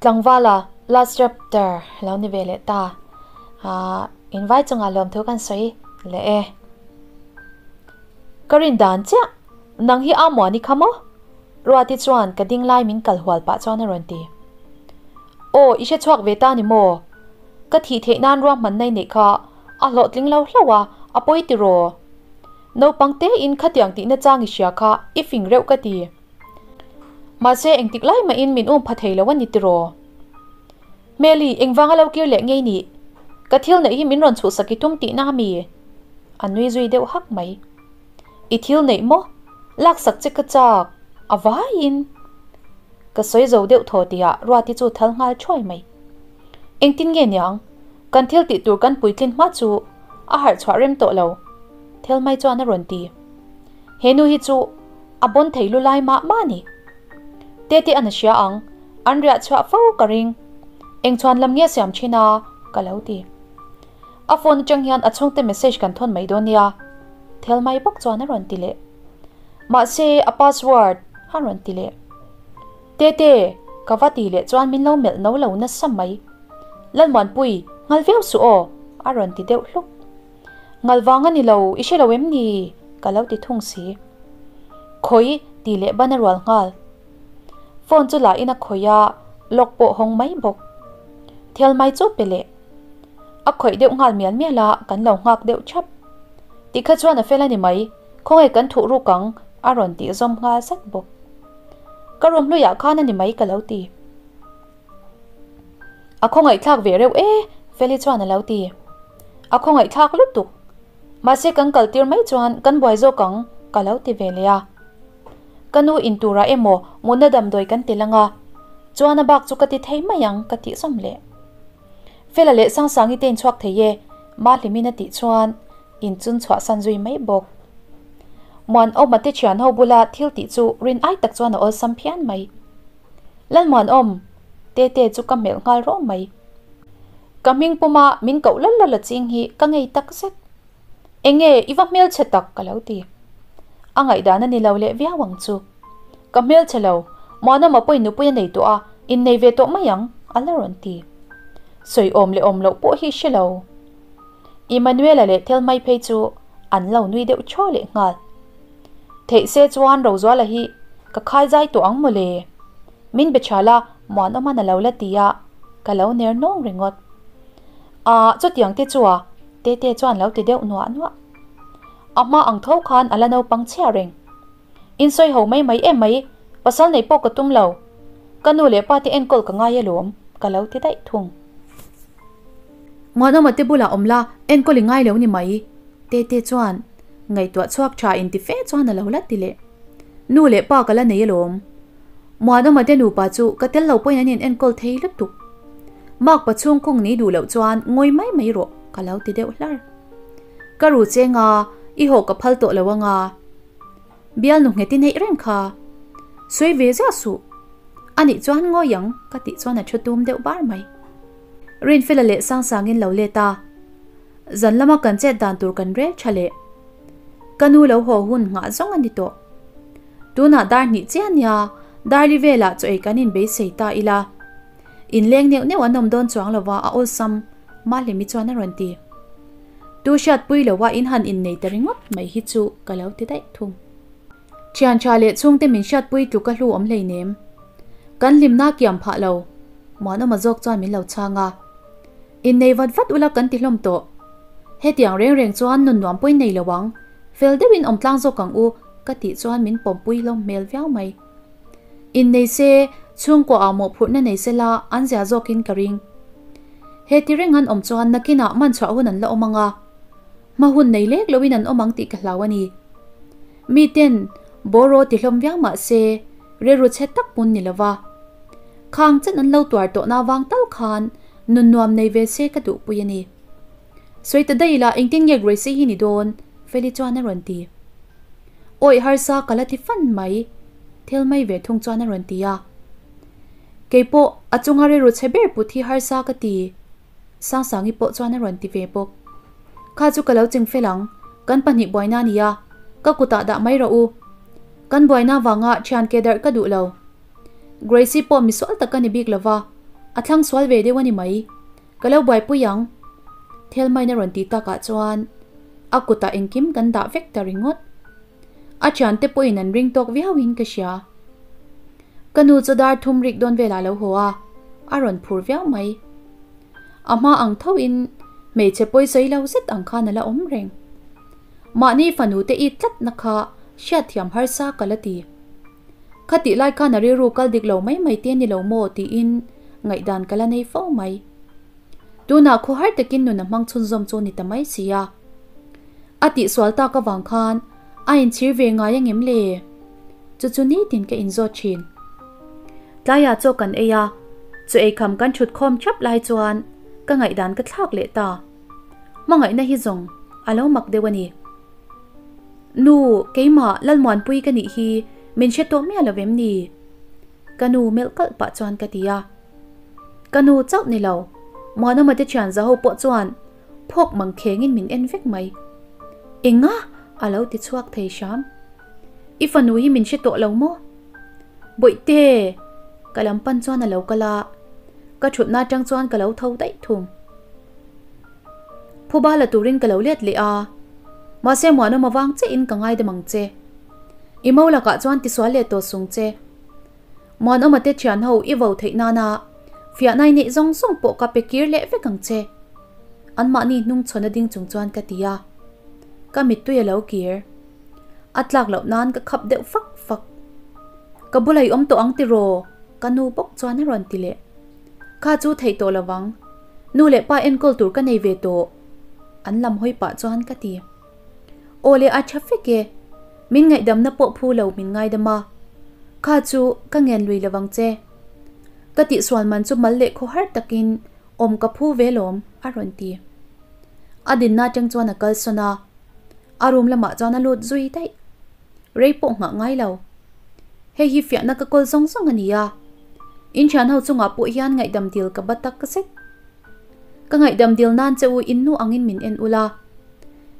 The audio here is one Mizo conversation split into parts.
Tlangvala last chapter lo ni ve leh ta. Ahh invai chungah lawmthu kan sawi leh e. Ka rin dan chiah nang hi a muani kha maw? Ruati chuan ka ding lai min kal hual pah chuan a rawn ti. Aw i hre chhuak ve ta ni maw? Ka thih theih nan ruahmanna i neih kha a hlawhtling lo hlauh a, a pawi tiraw? Naupang te in khatiang tihna chang i hria kha i fing reuh ka ti. Mahse engtik lai mahin min um pha thei lo a ni tiraw? Hmeli, engvanga lo kir leh ngei nih? Ka thil neih hi min rawn chhuhsak i tum tihna a mi? A nui zui deuh hak mai. I thil neih maw? Laksak che ka chak, a vaiin. Ka sawi zo deuh thaw tihah Ruati chu thal nghal thuai mai. Engtin nge niang? Kan thil tih tur kan puitlin hma chu a harh chhuah rem tawh lo, Thelmai chuan a rawn ti. He nu hi chu a bawn thei lu lai mah mah a ni. Tete an a hria ang, an riah chhuah fo ka ring. Eng chhuan lam nge siam thin a? ka lo ti. A phone atang hian a chhungte message kan thawn mai dawn nia, Thelmai bawk chuan a rawn ti leh. Mahse a password a rawn ti leh. Tete, ka va ti leh chuan min lo melh no lo nasa mai. Lalmuanpui, nghal viau suh aw, a rawn ti deuh hluk. Ngal vang a ni lo, i hre lo em ni? ka lo ti thung si. Khawi ti leh ban a rual nghal. Phone chu la in a khawi a, lock pawh hawng mai bawk. Thel mai chu pe leh. A khawih deuh nghal mial mial a, kan lo nghak deuh thap. Tikha chuan a fel a ni mai, khawnge kan thuh ruk ang, a rawn tih zawm nghal zat bawk. Ka room hluiah khan a ni mai ka lo ti. A khawngaihthlak ve reuh e, Feli chuan a lo ti. A khawngaihthlak lutuk. Mahse kan kal tir mai chuan kan buai zawk ang ka lo ti ve leh a. Ka nu in turah emaw mutna damdawi kan ti lang a, chuan a bak chu ka ti thei mai ang ka tih zawm leh. Fela leh Sangsangi te inchhuak thei e, Mahlimin a tih chuan inchun chhuahsan zui mai bawk. Muanawma te thian ho bula thil tih chu rin ai tak chuan a awlsam phian mai. Lalmuanawm, Tete chu ka hmelh nghal rawh mai. Ka hming puma min koh lal lal a ching hi ka ngei tak zet. Enge i va hmelchhe tak ka lo ti. A ngaihdan a ni lo leh viau ang chu. Ka hmelchhe lo, Muanawma pawhin nupui a nei tawh a, innei ve tawh mai ang, a la rawn ti. Sawi awm leh awm loh pawh hi hre lo. Emmanuela leh Thelmai phei chu an lo nui deuh thaw leh nghal. Theih se chuan Rozuala hi ka khai zai tawh ang mawle. Min be tha la, Muanawman a lo la ti a, ka lo ner nawng ringawt. Aah, chutiang te chu a, Tete chuan lo ti deuh nuah nuah. A hma ang tho khan a la naupang chhia reng. In sawi ho mai mai em mai, pasal neih pawh ka tum lo. Ka nu leh pa te enkawl ka ngai alawm, ka lo ti daih thung. Muanawma te bulah awm la, enkawl i ngai lo ni mai, Tete chuan ngaihtuah chhuak tha inti fe chuan a lo la ti leh. Nu leh pa ka la nei alawm. Muanawma te nupa chu ka tel lo pawhin an in enkawl thei lutuk. Mark pa chhung kawng ni duh loh chuan ngawi mai mai rawh, ka lo ti deuh hlar. Ka ru cheng a, i haw ka phal tawh lo anga. Bialnu nghet i neih reng kha. Sawi ve ziah suh. Anih chuan ngawi ang ka tih chuan a thu tum deuh bar mai. Rinfela leh Sangsangin lo let a. Zan lama kan chet dan tur kan rel tha leh. Ka nu lo haw hun nghah zawng a ni tawh. Tunah dar hnih chiah nia, darli velah chaw ei kan inbeisei ta ila. Inleng neuh neuh an awm dawn chuang lova a awlsam, Mahlimi chuan a rawn ti. Tu hriatpui loa in han innei ta ringawt mai hi chu ka lo ti daih thung. Thian tha leh chhungte min hriatpui tluk a hlu awm hleinem. Kan hlimna kiam phah lo, Muanawma zawk chuan min lo chhang a. Innei vat vat ula kan ti hlawm tawh. Hetiang reng reng chuan nun nuam pawhin nei lo ang, fel deuhin awm tlang zawk ang u ka tih chuan min pawmpui hlawm hmel viau mai. Innei se, chhungkua ah mawhphurhna nei se la an zia zawkin ka ring. He ti reng an awm chuan nakinah man chhuah hun an la awm ang a, hma hun nei lek loin an awm ang tih ka hlau a ni. Miten bawraw ti hlawm viau mah se, rilru chhe tak pun ni lova. Khang chen an lo tuar tawhna vang tal khan nun nuam nei ve se ka duhpui a ni. Sawi ta daih ila engtin nge Gracie hi ni dawn? Feli chuan a rawn ti. Awih harsa ka la ti fan mai, thil mai ve thung chuan a rawn ti a. Keipawh a chunga rilru chhe ber put hi harsa ka ti, Sangsangi pawh chuan a rawn ti ve bawk. Kha chu ka lo ching fel ang, kan pahnih buaina a nia, ka kutah dah mai rawh u. Kan buaina vanga thian ke darh ka duh lo. Gracie pawh misual tak a ni bik lova, A thlang sual ve deuh a ni mai. Ka lo buaipui ang. Thelmain a rawn tih takah chuan a kutah engkim kan dah vek ta ringawt. A thiante pawhin an ring tawk viauin ka hria. Ka nu chu dar thum rik dawn velah a lo haw a, a rawn phur viau mai. A hma ang thoin hmeichhe pawi sawi lo zet ang khan a la awm reng. Mahni fanu te it tlatna kha hriatthiam harsa ka la ti. Khatih lai khan a rilru kal dik lo mai mai te ni lo maw tiin ngaihdan ka la nei fo mai. Tunah khawhar takin nun a hmang chhunzawm chu ni ta mai si a. A tihsual tak avang khan a inchhir ve ngai angem le? Chu chu nitin ka inzawt thin. Tlaiah chaw kan ei a, chaw eikham kan thut khawm thap lai chuan ka ngaihdan ka thlak leh ta. Hmangaihna hi zawng a lo mak deuh a ni. Nu, keimah Lalmuanpui ka nih hi min hre tawh miah lo vem ni? Ka nu melh kalh pah chuan ka ti a. Ka nu chauh ni lo, Muanawma te thian zaho pawh chuan phawk mang khengin min en vek mai. Enga? A lo ti chhuak thei hram. I fanu hi min hre tawh lo maw? Bawihte! Ka lam pan chuan a lo kal a, ka thutna atang chuan ka lo tho daih thung. Phuba la turin ka lo let leh a, mahse Muanawm avang chiahin ka ngaidam ang che. I mo lakah chuan tisual leh tawh sung che. Muanawma te thian ho i vo theih nana fiahna i neih zawng zawng pawh ka pe kir leh vek ang che. Anmahni hnung chhawn a ding chung chuan ka ti a, ka mittui a lo kir. A tlak loh nan ka khap deuh fak fak. Ka bula i awm tawh ang tiraw? Ka nu bawk chuan a rawn ti leh. Kha chu theih tawh lovang. Nu leh pa enkawl tur ka nei ve tawh. An lam hawi pah chuan ka ti. Aw le a tha fek e. Min ngaihdamna pawh phu lo min ngaidam a. Kha chu ka ngen lui lovang che. Ka tihsual man chu mal leh khaw har takin awm ka phu ve lawm a rawn ti. A dinna atang chuan a kalsawn a. A room lamah chuan a lut zui daih. Rei pawh nghah ngai lo. Hei hi fiahna ka kawl zawng zawng a ni a. In thian ho chungah pawh hian ngaihdam dil ka ba tak zet. Ka ngaihdam dil nan che u in nu angin min en ula.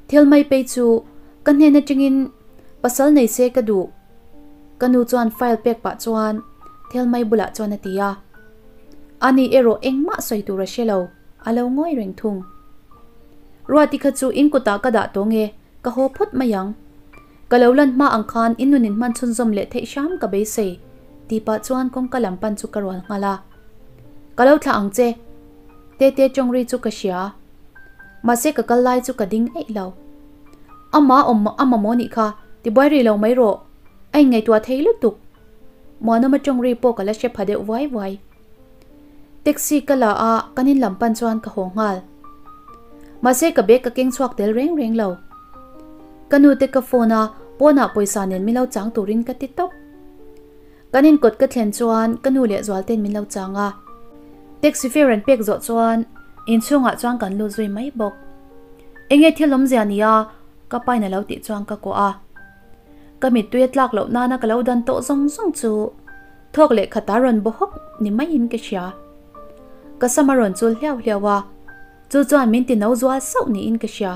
Thil mai pei chu ka hnen atangin pasal nei se ka duh. Ka nu chuan file pek pah chuan thil mai bulah chuan a ti a. Ani erawh engmah sawi tur a hre lo, a lo ngawi reng thung. Ruati kha chu in kutah ka dah tawng e, ka haw phawt mai ang. Ka lo lan hma ang khan in nun in hman chhunzawm leh theih hram ka beisei, tih pah chuan kawngka lam pan chu ka rual nghal a. Ka lo thlah ang che, Tete tawngri chu ka hria. Mahse ka kal lai chu ka ding eih lo. Ama awm a mamawh nih kha, tibuai rih lo mai rawh, a inngaihtuah thei lutuk. Muanawma tawngri pawh ka la hre pha deuh vuai vuai. Taxi ka la a, kan in lam pan chuan ka haw nghal. Mahse ka bag ka keng chhuak tel reng reng lo. Ka nu te ka phone a, pawnah pawisa nen min lo chang turin ka ti tawp. Kan in kawt ka thlen chuan ka nu leh Zualtein min lo chang a. Taxi fare an pek zawh chuan inchhungah chuan kan lut zui mai bawk. Enge thil awmzia nia ka pain a lo tih chuan ka kuah a. Ka mittui a tlak loh nana ka lo dan tawh zawng zawng chu thawk leh khata rawn baw hawk ni maiin ka hria. Ka sam a rawn chul hliau hliau a, chu chuan min ti no zual sauh niin ka hria.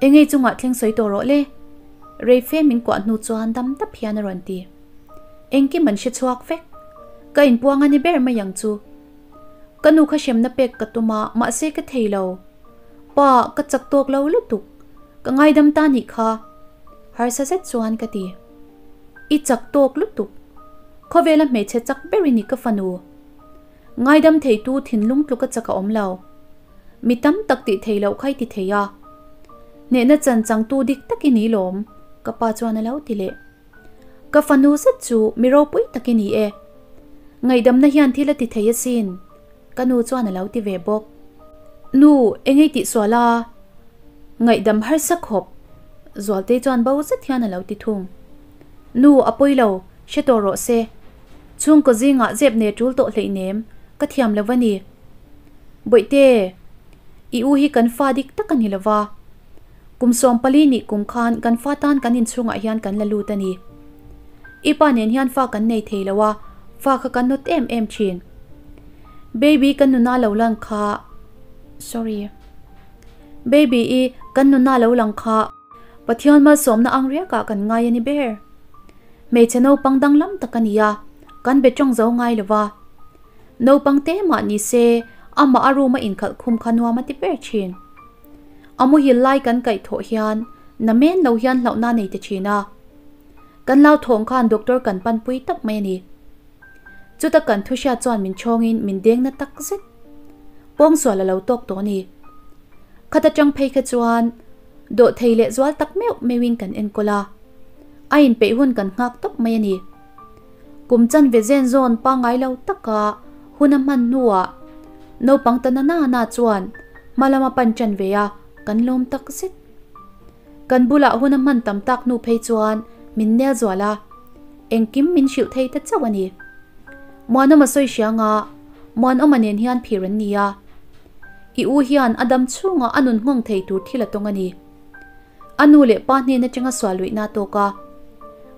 Engei chungah thleng sawi tawh rawh le? Rei fe min kuah hnu chuan dam dap hian a rawn ti. Engkim an hre chhuak vek. Ka inpuang a ni ber mai ang chu. Ka nu kha hremna pek ka tum a, mahse ka thei lo. Pa, ka chak tawk lo lutuk. Ka ngaidam ta nih kha. Harsa zet chuan ka ti. I chak tawk lutuk. Khawvela hmeichhe chak ber i ni ka fanu. Ngaidam theitu thinlung tluka chak a awm lo. Mi tam tak tih thei loh kha i ti thei a. Hnehna chan changtu dik tak i ni lawm, ka pa chuan a lo ti leh. Ka fanu zet chu mi ropui tak i ni e. Ngaihdamna hian thil a ti thei asin, ka nu chuan a lo ti ve bawk. Nu, engei tih sual a? Ngaihdam harsa khawp, Zualtei chuan bo zet hian a lo ti thung. Nu, a pawi lo, hre tawh rawh se. Chhungkaw zingah zep ne tul tawh hleihnem, ka thiam lo a ni. Bawihte, i u hi kan fa dik tak a ni lova. Kum 14 nih kum khan kan fa tan kan inchhungah hian kan la lut a ni. I pa nen hian fa kan nei thei lo a, fa kha kan nawt em em thin. Baby kan nuna lo lang kha, sorry. Baby i kan nuna lo lang kha Pathian malsawmna ang riakah kan ngai a ni ber. Hmeichhe naupang danglam tak a ni a, kan be tawng zo ngai lo va. Naupang te mah ni se amah a room a inkhalh khum kha nuam a ti ber thin. A muhil lai kan kaih thawh hian na men lo hian hlauhna a nei ta thin a. Kan lau thawng khan doctor kan panpui tak mai a ni. Chuta kan thu hriat chuan min chhawngin min deng na tak zet. Pawngsual a lo tawk tawh a ni. Khat atang phei kha chuan dawh thei leh zual tak meuh meuhin kan enkawl a. A inpeih hun kan nghak tawp mai a ni. Kum chanve zen zawn pangngai lo taka hun a hman hnuah naupang ta na na na chuan hma lama pan ṭan ve a kan lawm tak zet. Kan bulah hun a hman tam tak hnu phei chuan min nel zual a, engkim min hrilh thei ta chauh a ni. Muanawma sawi hrianga Muanawma nen hian phir an ni a, i u hian a dam chhungah a nun nghawng thei tur thil a tawng a ni. A nu leh pa hnen atanga sual luihna a tawk a,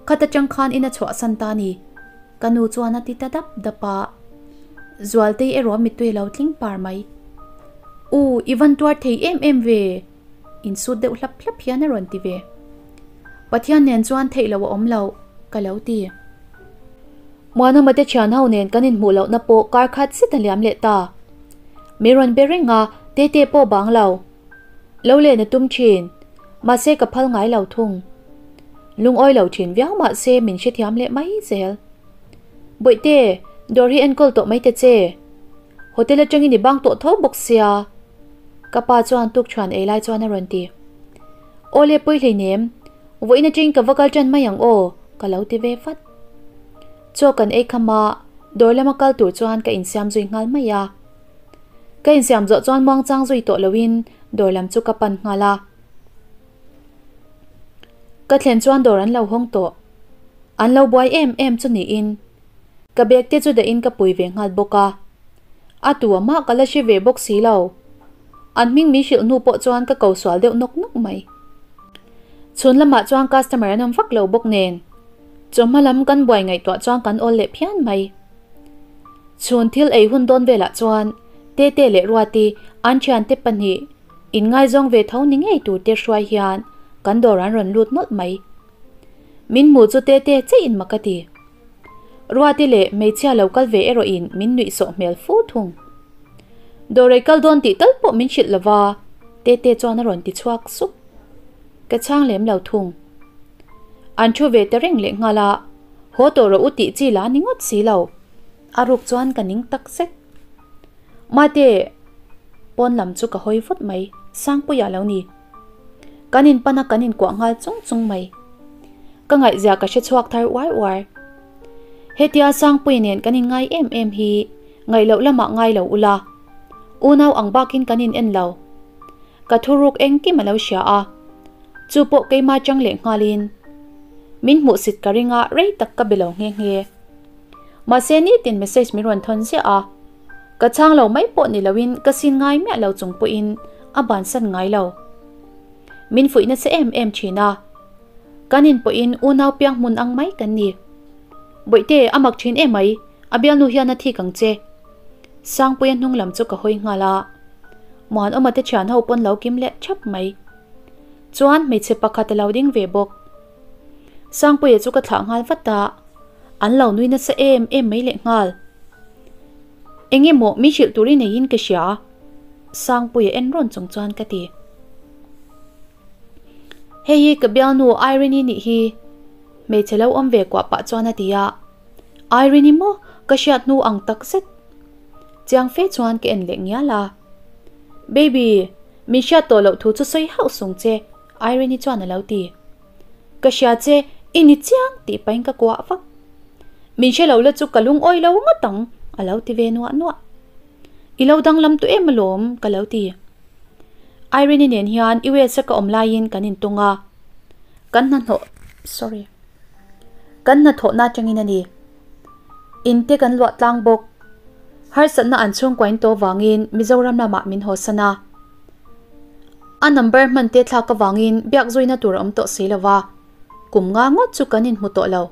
khat atang khan in a chhuahsan ta a ni. Ka nu chuan a ti ta dap dap a, Zualtei erawh a mittui a lo tling par mai. U, i van tuar thei em em ve! Insut deuh hlap hlap hian a rawn ti ve. Pathian nen chuan theih loh a awm lo, ka lo ti. Muanawma te thian ho nen kan inhmuh lohna pawh kar khat zet a liam leh ta. Mi rawn be reng a, Tete pawh bang lo. Lo len a tum thin, mahse ka phal ngai lo thung. Lungawi lo thin viau mahse min hrethiam leh mai zel. Bawihte, dawr hi enkawl tawh mai ta che. Hotel atangin i bang tawh tho bawk sia. Ka pa chuan tukṭhuan ei lai chuan a rawn ti. Awle pawi hleinem, vawiin atangin ka va kal ṭan mai ang aw, ka lo ti ve vat. Chaw kan ei kham a, dawr lama kal tur chuan ka insiam zui nghal mai a. Ka insiam zawh chuan muangchang zui tawh loin dawr lam chu ka pan nghal a. Ka thlen chuan dawr an lo hawng tawh. An lo buai em em chu niin ka bag te chu dahin ka pui ve nghal bawk a. A tu a mah ka la hre ve bawk si lo. An hming min hrilh hnu pawh chuan ka ko sual deuh nawk nawk mai. Chhun lamah chuan customer an awm vak lo bawk nen chawhma lam kan buai ngaihtuah chuan kan awl leh phian mai. Chhun thil ei hun dawn velah chuan Tete leh Ruati an thiante pahnih inngaizawng ve tho ni ngei tur te hruai hian kan dawr an rawn lut nawlh mai. Min hmuh chu Tete chiah in mak a ti. Ruati leh hmeichhia lo kal ve erawh in min nuih sawh hmel fu thung. Dawrei kal dawn tih tal pawh min hrilh lova Tete chuan a rawn ti chhuak sup. Ka chhang lem lo thung. An thu ve ta reng leh nghal a, haw tawh rawh u tih chi la ni ngawt si lo. A ruk chuan ka ning tak zet. Mate, pawn lam chu ka hawi vut mai, Sangpuia lo ni. Kan inpan a kan inkuah nghal chung chung mai. Ka ngaihzia ka hre chhuak thar uar uar. Hetia Sangpuia nen kan inngai em em hi ngaih loh lamah ngai lo ula. Unau ang bakin kan in en lo. Ka thuruk engkim a lo hria a. Chu pawh keima chang leh nghalin min hmuhsit ka ring a, rei tak ka be lo nghe nghe. Mahse nitin message min rawn thawn ziah a, ka chhang lo mai pawh ni loin ka sin ngai miah lo chung pawhin a bansan ngai lo. Min fuih nasa em em thin a, kan in pawhin unau piang hmun ang mai kan ni. Bawihte a mak thin emai, a bialnu hian a thik ang che. Sangpuia hnung lam chu ka hawi nghal a, Muanawma te thian ho pawn lo kim leh thap mai. Chuan hmeichhe pakhat a lo ding ve bawk. Sangpuia chu ka thlah nghal vat a, an lo nui nasa em em mai leh nghal. Eng emaw min hrilh tur i neiin ka hria, Sangpuia en rawn chung chuan ka ti. Hei hi ka bialnu Irene-i nih hi, hmeichhe lo awm ve kuah pah chuan a ti a. Irene-i maw ka hriat hnu ang tak zet. Chiang fe chuan ka en leh ngial a. Baby, min hriat tawh loh thu chu sawi hauh sung che, Irene-i chuan a lo ti. Ka hria che, i ni chiang tih pahin ka kuah vak. Min hre lo la chu ka lungawi lo ngawt ang, a lo ti ve nuah nuah. I lo danglam tu em alawm, ka lo ti. Irene-i nen hian US-a ka awm laiin kan intung a, kan hnahnawh, sorry, kan hnathawhna atangin a ni. In te kan luah tlang bawk. Harsatna an chhungkuain tawh vangin Mizoram lamah min hawsan a. A number hman te thlak avangin biak zuina tur a awm tawh si lo va, kum nga ngawt chu kan inhmu tawh lo.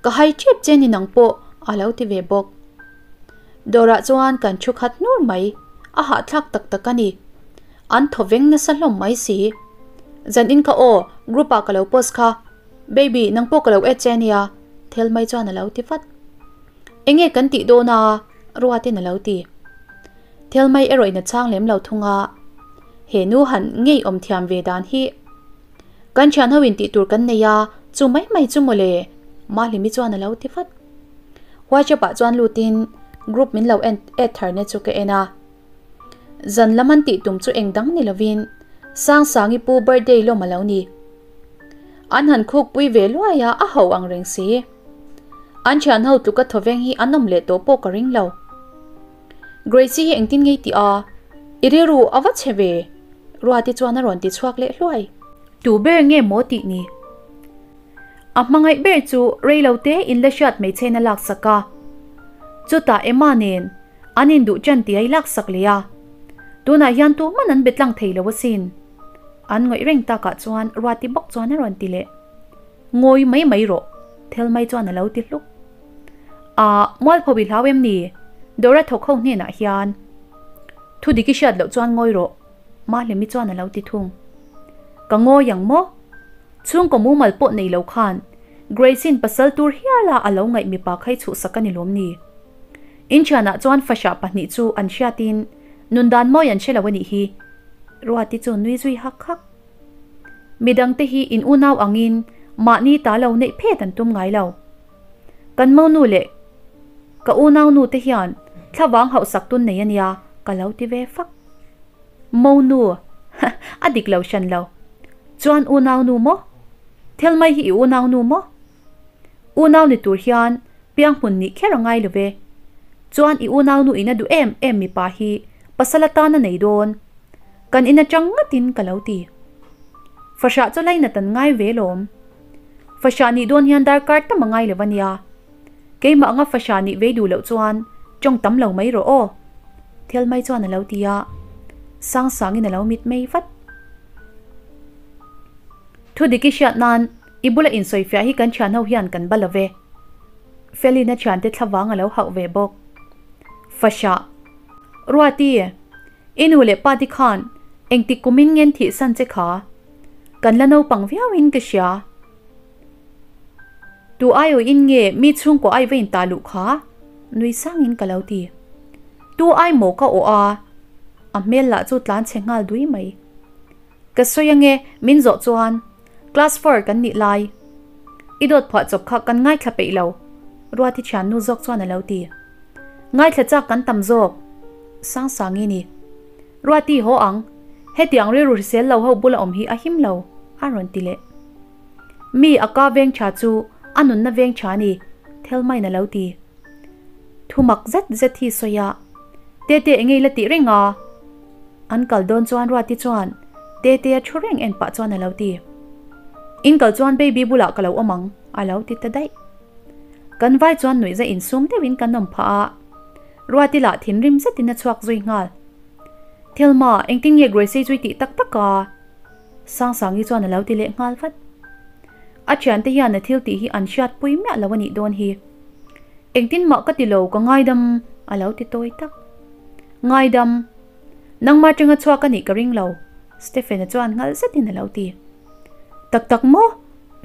Ka hai tep che ni nang pawh a lo ti ve bawk. Dawrah chuan kan thu khat hnur mai, a hahthlak tak tak a ni. An thaw veng nasa hlawm mai si. Zan in kha aw, group ah ka lo post kha. Baby, nang pawh ka lo add che ania, Thelmai chuan a lo ti vat. Enge kan tih dawn a? Ruatin a lo ti. Thelmai erawh in a chhang lem lo thung a, he nu han ngei awm thiam ve dan hi. Kan thian ho in tih tur kan nei a, chu mai mai chu mawle, Mahlimi chuan a lo ti vat. WhatsApp ah chuan lutin group min lo en add tharna chu ka en a. Zan lam an tih tum chu eng dang ni lovin Sangsangi pu birthday lawm a lo ni. An han khuk pui ve luai a, a ho ang reng si. An thian ho tluka thawveng hi an awm leh tawh pawh ka ring lo. Gracie hi engtin ngei tih a, i rilru a va chhe ve, Ruati chuan a rawn ti chhuak leh hluai. Tu ber nge maw tih ni? A hmangaih ber chu reilo te in la hriat hmeichhe in a laksak a. Chutah Emma nen an induh ṭan tih a i laksak leh a. Tunah hian tuman an be tlang thei lo asin. An ngawih reng takah chuan Ruati bawk chuan a rawn ti leh. Ngawi mai mai rawh, Thelmai chuan a lo ti hluk. A, mualpho i hlau em ni? Dora thawk ho hnenah hian. Thu dik i hriat loh chuan ngawi rawh, Mahlimi chuan a lo ti thung. Ka ngawi ang maw? Chhungkaw mumal pawh nei lo khan Grace-in pasal tur hiala a lo ngaih mipa khai chhuhsak a ni lawm ni? Inṭhianah chuan fahrah pahnih chu an hriatin nundan mawi an hre lo a nih hi. Ruati chu nui zui hak hak. Midangte hi in unau angin mahni ta lo neih phet an tum ngai lo. Kan monu leh ka unaunu te hian thlavang hauhsak tun nei a nia ka lo ti ve fak. Monu, a dik lo hran lo. Chuan unaunu maw? Thil mai hi i unaunu maw? Unau ni tur hian pianghmun nih kher a ngai lo ve. Chuan i unaunu in a duh em em mipa hi pasal atan a nei dawn. Kan in atang ngatin ka lo ti. Fahrah chu lainat an ngai ve lawm. Fahrah nih dawn hian darkar tam a ngai lo a nia. Keimah anga fahrah nih vei duh loh chuan tawng tam lo mai rawh aw. Thil mai chuan a lo ti a, sang sangin a lo mit mei vat. Thu dik i hriat nan i bula insawifiah hi kan thian ho hian kan ba lo ve. Felina thiante thlavang a lo hauh ve bawk. Fahrah. Ruati. I nu leh pa te khan engtik kumin ngen thih san che kha kan la naupang viauin ka hria. Tu aiaw in nge mi chhungkaw ai va in ta luh kha? Nui sangin ka lo ti. Tu ai maw ka awh a? A hmel lah chu tlan chhe nghal dui mai. Ka sawi ange min zawh chuan class four kan nih lai. I dawt phuah chawp kha kan ngaithla peih lo, Ruati thiannu zawk chuan a lo ti. Ngaithla chak kan tam zawk. Sangsangi ni. Ruati haw ang. Hetiang rilru hrisel lo ho bula awm hi a him lo, a rawn ti leh. Mi a ka veng tha chu a nunna veng tha ni, Thelmain a lo ti. Thu mak zet zet hi sawi a, Tete eng ei la tih reng a? An kal dawn chuan Ruati chuan Tete a thu reng en pah chuan a lo ti. In kal chuan baby bulah ka lo awm ang, a lo ti ta daih. Kan vai chuan nuihza insum deuhin kan awm phah a, Ruati lah thinrim zetin a chhuak zui nghal. Thelma, engtin nge Gracie chu i tih tak tak a? Sangsangi chuan a lo ti leh nghal vat. A thiante hian a thil tih hi an hriatpui miah lo a nih dawn hi. Engtin mah ka ti lo, ka ngaidam, a lo ti tawi tak. Ngaidam? Nangmah atanga chhuak a nih ka ring lo, Stephen-a chuan nghal zetin a lo ti. Tak tak maw?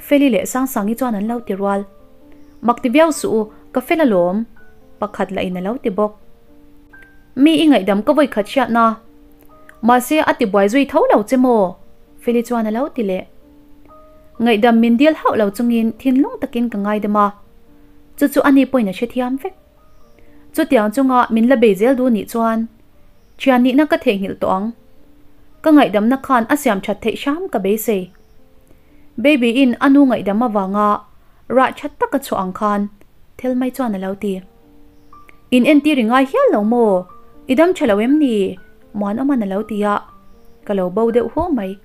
Feli leh Sangsangi chuan an lo ti rual. Mak ti viau suh u, ka fel alawm, pakhat lah in a lo ti bawk. Mi i ngaihdam ka vawi khat hriatna. Mahse a ti buai zui tho lo che maw? Feli chuan a lo ti leh. Ngaihdam min dil hauh lo chungin thinlung takin ka ngaidam a, chu chu ani pawhin a hrethiam vek. Chutiang chunga min la bei zel duh nih chuan thian nihna ka theihnghilh tawh ang. Ka ngaihdamna khan a siam that theih hram ka beisei. Baby in a nu ngaihdam avanga rah that taka chhuah ang khan thil mai chuan a lo ti. In entir i ngai hial lo maw? I dam tha lo em ni? Muanawman a lo ti a, ka lo bo deuh hu mai.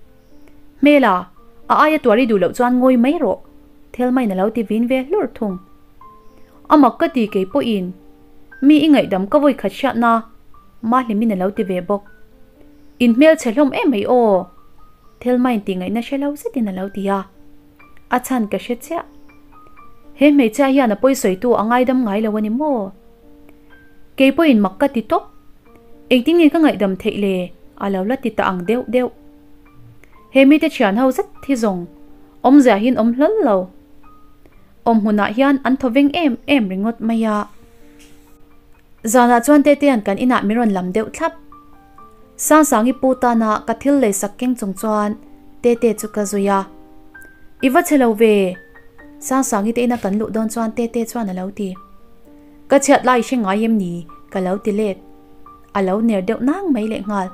Hmela, a aia tuar i duh loh chuan ngawi mai rawh, Thelmain a lo ti vin ve hlur thung. A mak ka ti kei pawhin mi i ngaihdam ka vawi khat hriatna Mahlimin a lo ti ve bawk. In hmelchhe hlawm em mai aw, Thelmain tih ngaihna hre lo zetin a lo ti a. A chhan ka hre chiah. He hmeichhia hian a pawisawitu a ngaidam ngai lo a ni maw? Kei pawhin mak ka ti tawp. Engtin nge ka ngaihdam theih le? A lo la ti ta ang deuh deuh. He mite thian ho zet hi zawng awmzia hian awm hlawl lo. Awm hmunah hian an thaw veng em em ringawt mai a. Zanah chuan Tetea'n kan inah min rawn lam deuh thlap. Sangsangi pu tana ka thil leisak keng chung chuan Tete chu ka zui a. I va che lo ve! Sangsangi te ina kan luh dawn chuan Tete chuan a lo ti. Ka chhiat lai i hre ngai em ni? ka lo ti let. A lo ner deuh nang mai lehnghal.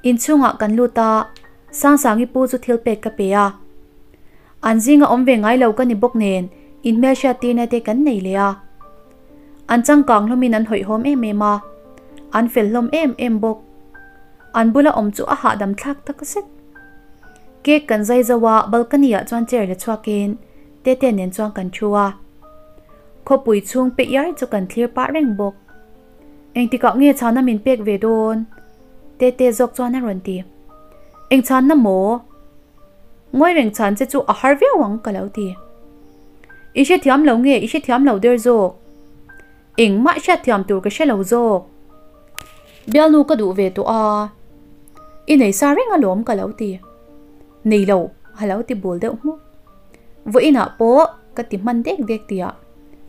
Inchhungah kan lut a, Sangsangi pu chu thil pek ka pe a. An zinga awm ve ngai lo ka ni bawk nen inhmelhriat tirna te kan nei leh a. An changkang hlawmin an hawihhawm em em a, an fel hlawm em em bawk. An bula awm chu a hahdam thlak tak zet. Cake kan zai zo a, balcony ah chuan chair la chhuakin Tete nen chuan kan thu a. Khawpui chhung pe iar chu kan thlir pah reng bawk. Engtikah nge chhana min pek ve dawn? Tete zawk chuan a rawn ti. Eng chhanna maw? Ngawi reng chhan che chu a har viau ang ka lo ti. I hrethiam lo nge i hrethiam lo der zawk? Engmah hriatthiam tur ka hre lo zawk. Bialnu ka duh ve tawh a, i nei sa reng alawm ka lo ti. Nei lo a lo ti bul deuh hmuk. Vawiinah pawh ka ti hman dek dek tia.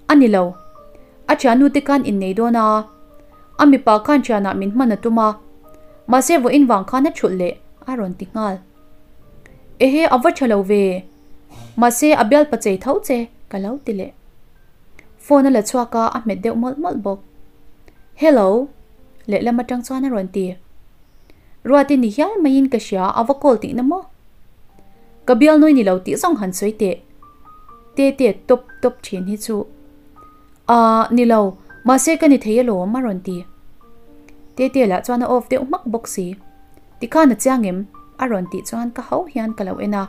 A ni lo. A thiannu te khan innei dawn a, a mipa khan thianah min hman a tum a, mahse vawiin vang khan a thulh leh a rawn ti nghal. Ehe a va tha lo ve, mahse a bial pa chei tho che ka lo ti leh. Phone a la chhuak a, a hmet deuh mawlh mawlh bawk. Hello lehlam atang chuan a rawn ti. Ruati ni hial maiin ka hria a va call tihna maw? Ka bial nawi ni lo tih zawng han sawi teh. Tete tawp tawp thin hi chu. Aaa ni lo, mahse ka ni thei alawm a rawn ti. Tete lah chuan a off deuh hmak bawk si. Tikhan a chiang em? a rawn tih chuan ka ho hian ka lo en a.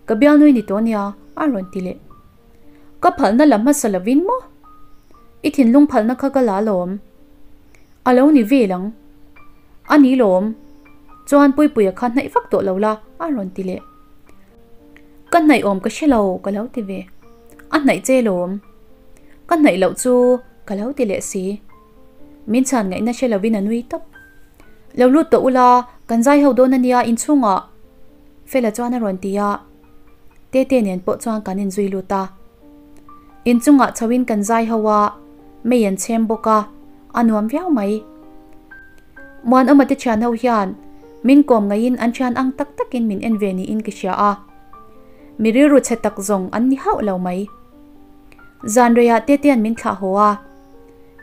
Ka bialnui ni tawh nia a rawn ti leh. Ka phalna la hmasa lovin maw? I thinlung phalna kha ka la alawm. A lo ni vel ang. A ni lawm. Chuan Puipuia kha hnaih vak tawh lo la a rawn ti leh. Ka hnaih awm ka hre lo ka lo ti ve. A hnaih che lawm. Ka hnaih loh chu ka lo ti leh si. Min chhan ngaihna hre lovin a nui tawp. Lo lut tawh ula, kan zai ho dawn a nia inchhungah Fela chuan a rawn ti a. Tete nen pawh chuan kan inzui lut a. Inchungah chhoin kan zai ho a, mei an chhem bawk a, a nuam viau mai. Muanawma te thian ho hian min kawm ngaiin an thian ang tak takin min en ve niin ka hria a. Mi rilru chhe tak zawng an ni hauh lo mai. Zan reiah Tetea'n min thlah haw a.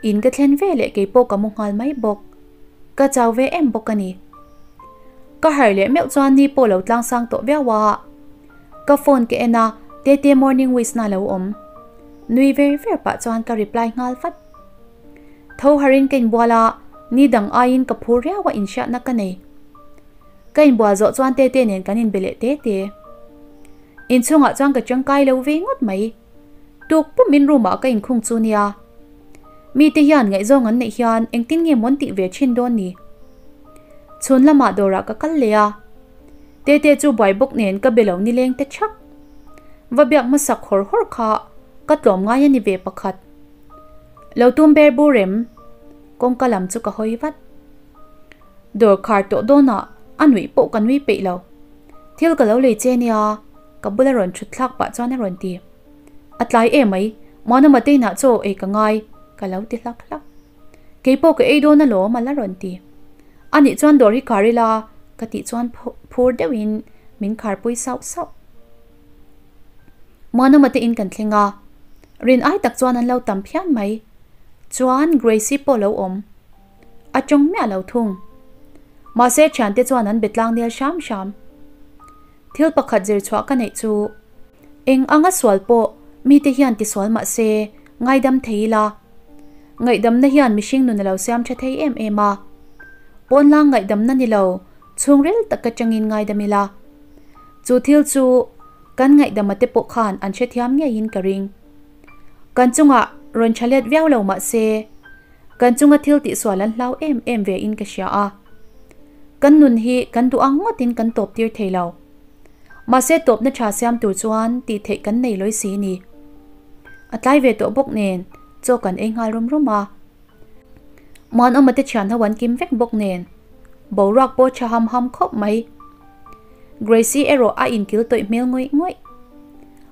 In ka thlen ve leh keipawh ka mu nghal mai bawk. Ka chau ve em bawk a ni. Ka harh leh meuh chuan ni pawh lo tlang sang tawh viau a. Ka phone ka en a, Tete morning wish na lo awm. Nui ver ver pah chuan ka reply nghal vat. Tho harin ka inbual a, ni dang aiin ka phur riau a inhriatna ka nei. Ka inbual zawh chuan Tete nen kan inbe leh te te. Inchhungah chuan ka tangkai lo ve ngawt mai. Tuk pumin room ah ka inkhung chu nia. Mite hian ngaihzawng an neih hian engtin nge mawn tih ve thin dawn ni? Chhun lamah dawrah ka kal leh a. Tete chu buai bawk nen ka be lo nileng te thak. Va biak hmasak hawr hawr kha ka tlawm ngai a ni ve pakhat. Lo tum ber bur em? Kawngka lam chu ka hawi vat. Dawr khar tawh dawnah a nuih pawh ka nui peih lo. Thil ka lo lei che nia, ka bula rawn thut thlak pah chuan a rawn ti. A tlai em mai, Muanawma te inah chaw ei ka ngai, ka lo ti hlak hlak. Kei pawh ka ei dawn alawm a la rawn ti. A nih chuan dawr hi khar ila, ka tih chuan phur deuhin min kharpui sauh sauh. Muanawma te in kan thleng a, rin ai tak chuan an lo tam phian mai. Chuan Grace-i pawh lo awm. A tawng miah lo thung. Mahse thiante chuan an be tlang nel hram hram. Thil pakhat zir chhuah ka neih chu eng anga sual pawh mite hian tisual mahse ngaidam thei ila. Ngaihdamna hian mihring nun a lo siam tha thei em em a. Pawnlang ngaihdamna ni lo chhungril tak atangin ngaidam ila. Chu thil chu kan ngaihdama te pawh khan an hrethiam ngeiin ka ring. Kan chungah rawn tha let viau lo mah se, kan chunga thil tihsual an hlau em em ve in ka hria a. Kan nun hi kan duh ang ngawtin kan tawp tir thei lo. Mahse tawpna tha siam tur chuan tih theih kan nei lawi si ni. A tlai ve tawh bawk nen chaw kan ei nghal rum rum a. Muanawma te thian ho an kim vek bawk nen boruak pawh tha ham ham khawp mai. Gracie erawh a inkil tawih hmel ngawih ngawih.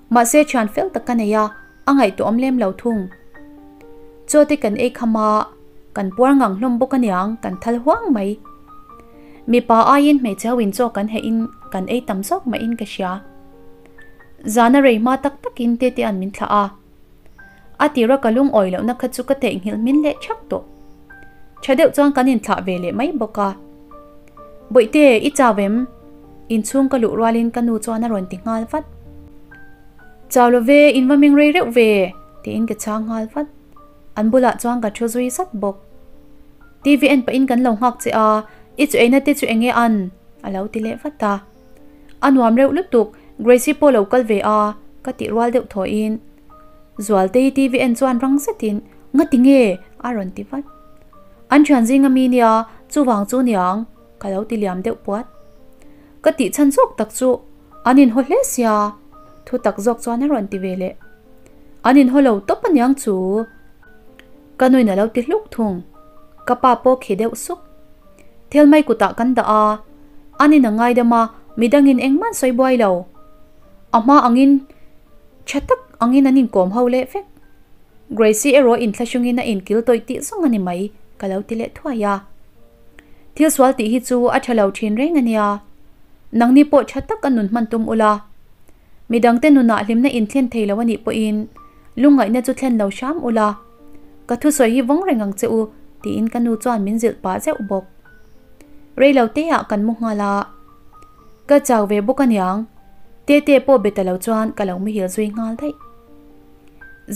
Mahse thian fel tak ka nei a, a ngaihtuahawm lem lo thung. Chaw te kan ei kham a, kan puar ngang hlawm bawk aniang kan thal huang mai. Mipa aiin hmeichhe ho in chaw kan heh in kan ei tam zawk mah in ka hria. Zana rei hma tak tak in Tetea'n min thlah a. A tira ka lungawi lohna kha chu ka theihnghilh hmin leh thak tawh. Tha deuh chuan kan inthlah ve leh mai bawk a. Bawihte, i chau em? Inchhung ka luh rualin ka nu chuan a rawn ti nghal vat. Chau lo ve, in va meng rei reuh ve, tiin ka chhang nghal vat. An bulah chuan ka thu zui zat bawk. TV en pahin kan lo nghak che a, i chu eina te chu eng nge an? a lo ti leh vat a. A nuam reuh lutuk, Gracie pawh lo kal ve a, ka tih rual deuh thawhin. Zualtei TV en chuan rang zetin, Ngati nge? a rawn ti vat. An thian zing ami nia, chuvang chu niang, ka lo ti liam deuh puat. Ka tih chhan zawk tak chu an inhaw hle sia, thu tak zawk chuan a rawn ti ve leh. An inhaw lo tawp aniang chu. Ka nuin a lo ti hluk thung. Ka pa pawh khi deuh suk. Thil mai kutah kan dah a, an in a ngaidam a, midangin engmah an sawi buai lo. A hma angin tha tak angin an inkawm ho leh vek. Gracie erawh inthlahrungin a inkil tawih tih zawng a ni mai, ka lo ti leh thuai a. Thil sual tih hi chu a tha lo thin reng a nia. Nangni pawh tha tak a nun hman tum ula. Midangte nunah hlimna inthlen thei lo a nih pawhin lungngaihna chu thlen lo hram ula. Ka thusawi hi vawng reng ang che u, tiin ka nu chuan min zilh pah zeuh bawk. Reilo teah kan mu nghal a. Ka chau ve bawk aniang, Tete pawh be ta lo chuan ka lo muhil zui nghal daih.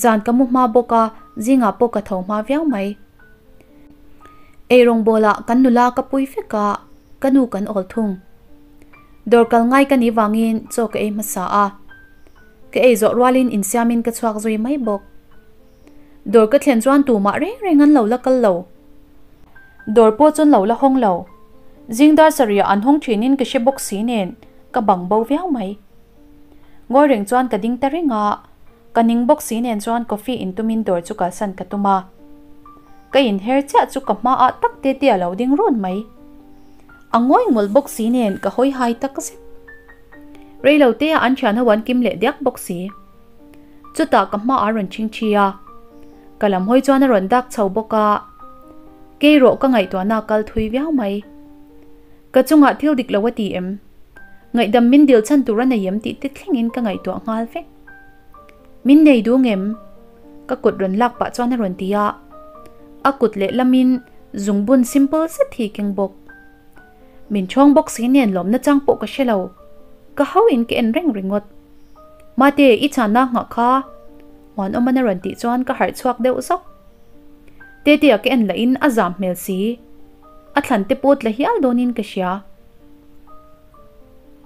Zan ka mu hma bawk a, zingah pawh ka tho hma viau mai. Eirawng bawlah kan nula ka pui vek a, ka nu kan awl thung. Dawr kal ngai ka nih vangin chaw ka ei hmasa a. Ka ei zawh rualin insiamin ka chhuak zui mai bawk. Dawr ka thlen chuan tumah reng reng an lo la kal lo. Dawr pawh chuan lo la hawng lo. Zing dar sarih ah an hawng thinin ka hre bawk si nen ka bang bo viau mai. Ngawi reng chuan ka ding ta reng a, ka ning bawk si nen chuan coffee in tumin dawr chu kalsan ka tum a. Ka inher chiah chu ka hma ah tak te te a lo ding run mai. A ngawi ngawlh bawk si nen ka hawi hai tak zet. Reilo te ah an thian ho an kim leh diak bawk si. Chutah ka hma a rawn ching thi a, ka lam hawi chuan a rawn dak chho bawk a, kei rawh ka ngaihtuahna a kal thui viau mai. Ka chungah thil dik lo a ti em? Ngaihdam min dil chhan tur a nei em tih te thlengin ka ngaihtuah nghal vek. Min nei duh ngem? Ka kut rawn lak pah chuan a rawn ti a, a kut lehlamin zungbun simple zet hi keng bawk. Min chhawng bawk si nen lawmna chang pawh ka hre lo. Ka ho in ka en reng ringawt. Mate, i chhanna nghah kha. Muanawman a rawn tih chuan ka harh chhuak deuh zawk. Tetea ka en lahin a zam hmel si. A thlan te pawh tla hial dawnin ka hria.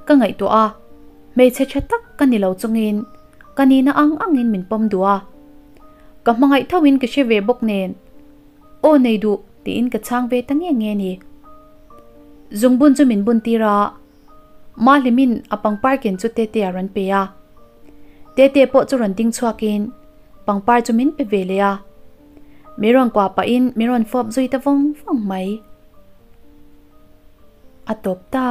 Ka ngaihtuah a, hmeichhe tha tak ka ni lo chungin ka nihna ang angin min pawm duh a. Ka hmangaih thoin ka hre ve bawk nen. Aw nei duh tiin ka chhang ve ta nge nge ni. Zungbun chu min bun tir a, Mahlimin a pangpar ken chu Tete a rawn pe a. Tete pawh chu rawn ding chhuakin pangpar chu min pe ve leh a. Mi rawn kuah pahin mi rawn fawp zui ta vawng vawng mai. A tawp ta.